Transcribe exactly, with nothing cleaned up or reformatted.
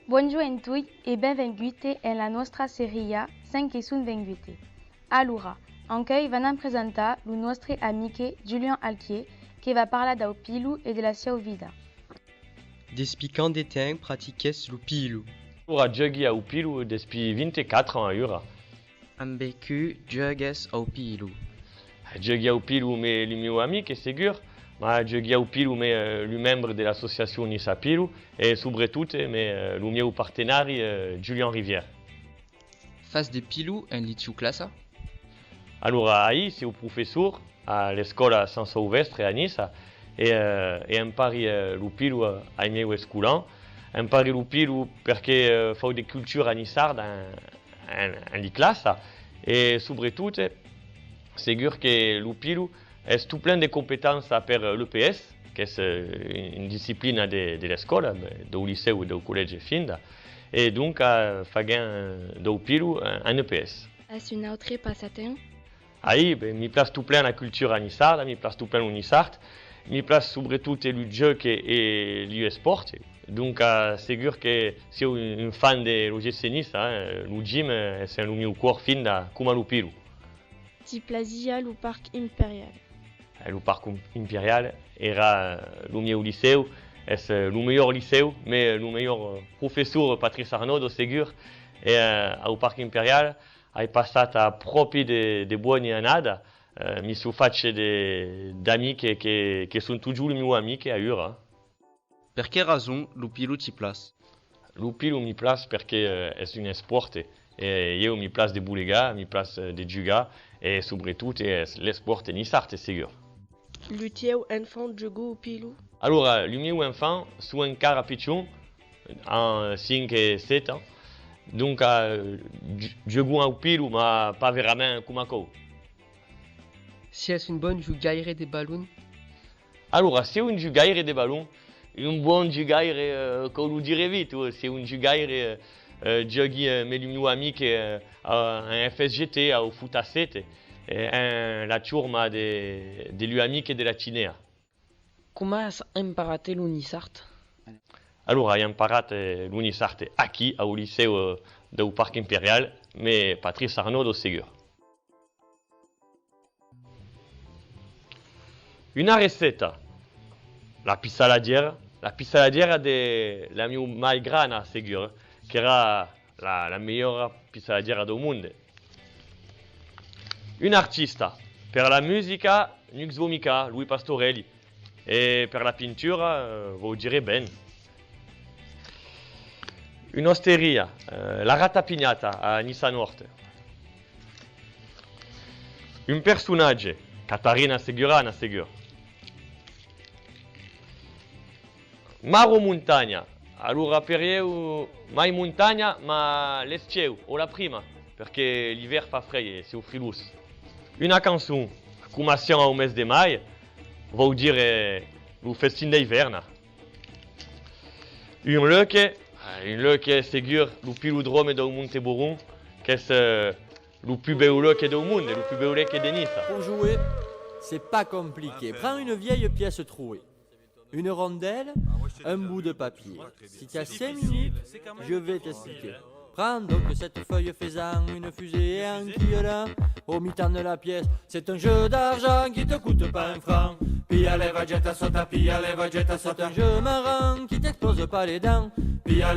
Bonjorn en toi e benvenguts en la nòstra seria Cent que son venguts. Alora, ancuei v'anam presentar lo nòstre amic Julian Alquier que va parlar dau pilo e de la sieu vida. Despí quant de temps practiques lo pilo? Ora, jògui au pilo despí vint-e-quatre ans aüra. Ambe cu jògues au pilo? Jògui au pilo me lu mieu amic, segur, ma jògui au pilo me, eh, lu membre de l'associacion Niça Pilo e, subretot, eh, me, eh, lu mieu partenari, eh, Julian Rivière. Fas de pilo en li tieu classa? Alora, aí, sieu professor a l'escòla Sant Sauvèstre a Niça e, eh, e empari, eh, lo pilo, eh, ai mieu escolans. Empari lo pilo perque, eh, fau de cultura niçarda en, en, en li classa e, subretot, eh, segur que lo pilo es tot plen de competença per l'E P S, qu'es, eh, una disciplina de, de l'escòla, dau licèu e dau collègi finda, e donc, eh, faguem, eh, dau pilo en, en E P S. As un autre passatemps? Aí, ben, mi plas tot plen la cultura niçarda, mi plas tot plen lo niçard, mi plas subretot lu jòc e, e lu espòrt. Donc, eh, segur que sieu un, un fan de l'O G C Niça, eh, lo gym, eh, es en lo mieu còr finda coma lo pilo. Ti plasia lo Parc Imperial? Eh, lo Parc Im-, Imperial èra, eh, lo mieu licèu, es, eh, lo melhor licèu, me, eh, lo melhor, eh, professor, Patrice Arnaud, segur, e, eh, au Parc Imperial ai passat apròpi de, de bòni annadas, eh, mi sieu fach de, d'amics que, que, que son totjorn lu mieu amics aüra. Per que rason lo pilo ti plas? Lo pilo mi plas perque, eh, es un espòrt, e ieu mi plas de bolegar, mi plas, eh, de jugar, e subretot es l'espòrt niçard, segur. Lu tieu enfants jògon au pilo? Alora, lu mieu enfants son encara pichons, an cinc e sèt ans, donc, eh, j-, jògon au pilo, ma pas verament coma aquò. Siás un bon jogaire de balon? Alora, sieu un jogaire de balon, un bon jogaire, eh, cau lo dire vite, eh, sieu un jogaire, eh, eh, jògui, eh, me lu mieu amic, eh, a, en F S G T, au foot a sèt, eh, en la chorma de, de lu amic de la Chinea. Coma as emparat lo niçard? Alora, ai emparat, eh, lo niçard aquí, au licèu, eh, dau Parc Imperial, me Patrice Arnaud, segur. Una receta. La pissaladiera, la pissaladiera de la mieu mai grana, segur, qu'èra la, la melhora pissaladiera dau monde. Un artista, per la musica, Nux Vomica, Louis Pastorelli, e per la pintura, eh, vau dire Ben. Una osteria, eh, La Rata Pignata a Niça Nòrd. Un personatge, Catarina Segurana, segur. Mar o montanha? Alora per ieu, mai montanha, ma l'estiu o la prima, perque l'ivèr fa freg e sieu frilós. Una cançon, coma siam au mes de mai, vau dire lo festin d'ivèrn. Un luec, un luec segur, lo pilodròme dau Monteboron, qu'es, eh, lo pus bèu luec dau monde, lo pus bèu luec de Niça. Pour jouer, c'est pas compliqué. Prends une vieille pièce trouée, une rondelle, un bout de papier. Si tu as cinq minutes, je vais t'expliquer. Prends donc cette feuille, fais-en une fusée et enquille-la au mitan de la pièce. C'est un jeu d'argent qui te coûte pas un franc. Pilla, lèva, jeta, sota, pilla, lèva, jeta, sota. C'est un jeu marrant qui t'explose pas les dents. Pilla,